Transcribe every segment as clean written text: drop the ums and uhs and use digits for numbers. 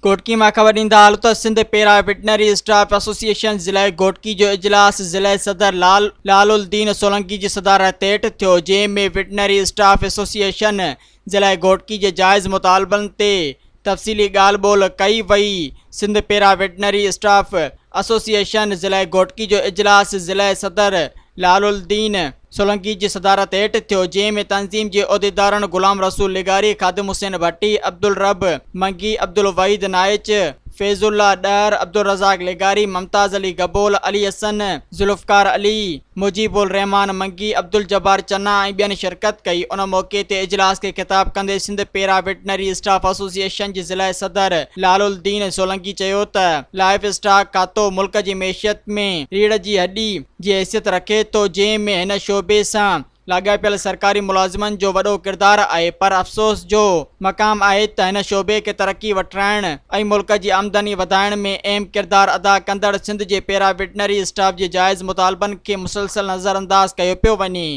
گهوٽڪي مان خبر ڏيندا هلون ته سنڌ پيرا وٽنري اسٽاف ايسوسيئيشن ضلعي گهوٽڪي جو اجلاس ضلعي صدر لال لال الدين سولنگي جي صدارت هيٺ ٿيو جنهن ۾ وٽنري اسٽاف ايسوسيئيشن ضلعي گهوٽڪي جي جائز مطالبن تي تفصيلي ڳالهه ٻولهه ڪئي وئي سنڌ پيرا وٽنري اسٽاف ايسوسيئيشن ضلعي گهوٽڪي جو اجلاس ضلعي صدر لال الدين سولنگي جي صدارت هيٺ ٿيو، جنهن ۾ تنظيم جي عهديدارن غلام رسول لغاري، خادم حسين ڀٽي، عبدالرب منگي، عبدالوحيد نائچ، فيض الله ڏهر، عبدالرزاق لغاري، ممتاز علي گبول، علي حسن، ذوالفقار علي، مجيب الرحمان منگي، عبدالجبار چنا ۽ ٻين شرڪت ڪئي. ان موقعي تي اجلاس کي خطاب ڪندي سنڌ پيرا وٽنري اسٽاف ايسوسيئيشن جي ضلعي صدر لال الدين سولنگي چيو ته لائيو اسٽاڪ کاتو ملڪ جي معيشت ۾ ريڙهه جي هڏي جي حيثيت رکي ٿو جنهن ۾ هن شعبي سان لاڳاپيل سرڪاري ملازمن جو وڏو ڪردار آهي پر افسوس جو مقام آهي ته هن شعبي کي ترقي وٺرائڻ ۽ ملڪ جي آمدني وڌائڻ ۾ اهم ڪردار ادا ڪندڙ سنڌ جي پيرا وٽنري اسٽاف جي جائز مطالبن کي مسلسل نظرانداز ڪيو پيو وڃي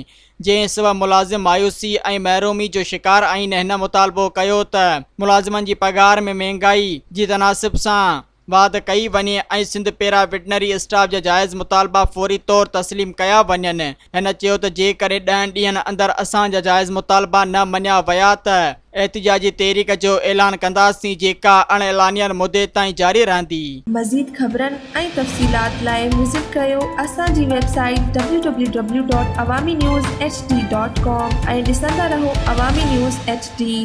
جنهن سبب ملازم مايوسي ۽ محرومي جو شڪار آهن هن مطالبو ڪيو ته ملازمن جي پگهار ۾ مهنگائي جي تناسب سان واڌ ڪئي وڃي ۽ سنڌ پيرا وٽنري اسٽاف جا جائز مطالبا فوري طور تسليم ڪيا وڃن. هن چيو ته جيڪڏهن ڏهن ڏينهن اندر اسان جا جائز مطالبا نه مڃيا ويا ته احتجاجي تحريڪ جو اعلان ڪنداسين جيڪا اڻ اعلانيل مدي تائين جاري رهندي. مزيد خبرن ۽ تفصيلات لاء وزٽ ڪريو اسان جي website W W W dot Awami news H D dot com ۽ ڏسندا رهو عوامي نيوز ايڇ ڊي.